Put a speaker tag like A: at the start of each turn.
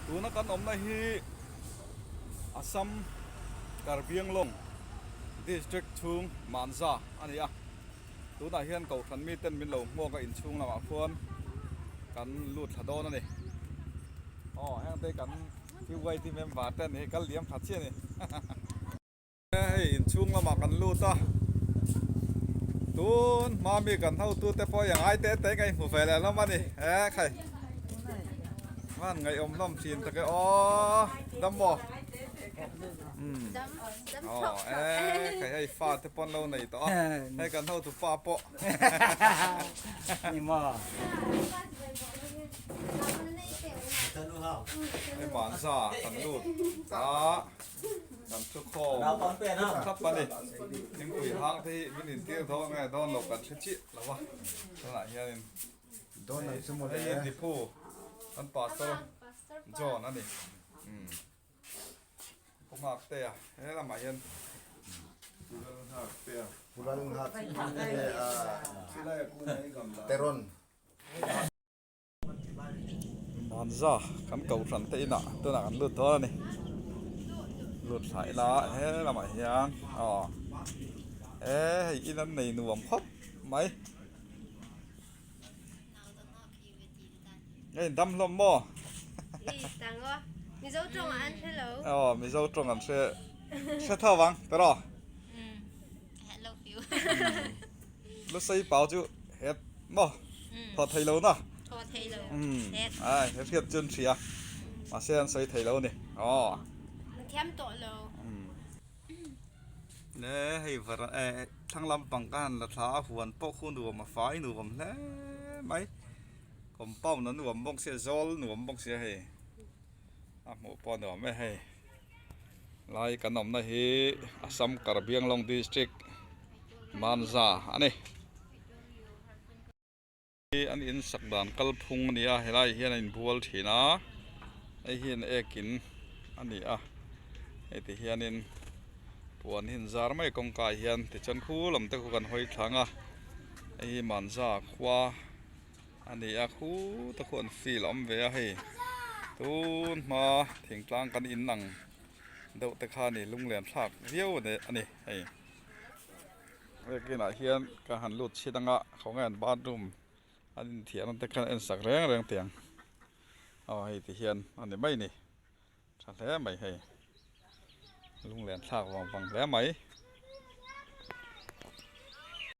A: Tuna kan awmna hi Assam Karbianglong District chhung Manza a ni a, tunah hian Kohhran miten min lo hmuak a inchhung lamah khuan kan lut thla dawn a ni. Aw hengte kan PYT member te an ni hi kal liam tha chiah a ni. Hei inchhung lamah kan lut a, tun hma mi kan hotu te pawh hi a ngai te te in ka inhmu ve leh hlawm a ni he khai van ngaihawm hlawm thin tak e aw dam maw umm aw e khai hei fa te pawh an lo nei tawh a hei kan hotu pa pawh hei manza kan lut a. Kan thu khawm thlap a ni. Thingpui hang te hi min intir dawn nge dawn lo kan hre chiah lo va. Tunah hianin hei hi Diphu kan Pastor John a ni. Pu Nghaktea he lamah hian
B: Teron.
A: Manza kan kohhran te inah tunah kan lut dawn a ni lut thla ila he lamah hian aw he hei in an nei nuam khawp mai hei dam hlawm maw aw mizo tawng an hre hre tho vang tiraw Lusei pau chu het maw thaw thei lo na
C: thaw thei lo
A: het ai he hriat chu an hria mahse an sawi thei lo a ni aw
C: an thiam tawh lo
A: le hei var eh thlang lampang ka han la thla a huan pawh khu nuam a fai nuam hle mai compound a nuam bawk sia zawl nuam bawk sia hei a hmuh pawh a nuam e hei. Lai kan awmna hi Assam Karbianglong District Manza a ni. An in sak dan kalphung a ni a helai hian a inbual thin a hei hian ek in a ni a hei ti hianin puan hi an zar mai kawngka ah hian tichuan khu lam te khu kan hawi thlang a hei hi Manza khua. A ni a khu te khu an field a awm ve a hei tun hma thingtlang kan in ang deuh te kha a ni lunglen thlak viau a ni hei biakin ah hian ka han lut chhin anga khawnge an bathroom an inthiarna te khan en sak reng reng teh ang aw hei ti hian a ni mai a ni tha hle mai hei lunglen thlak vang vang hle mai.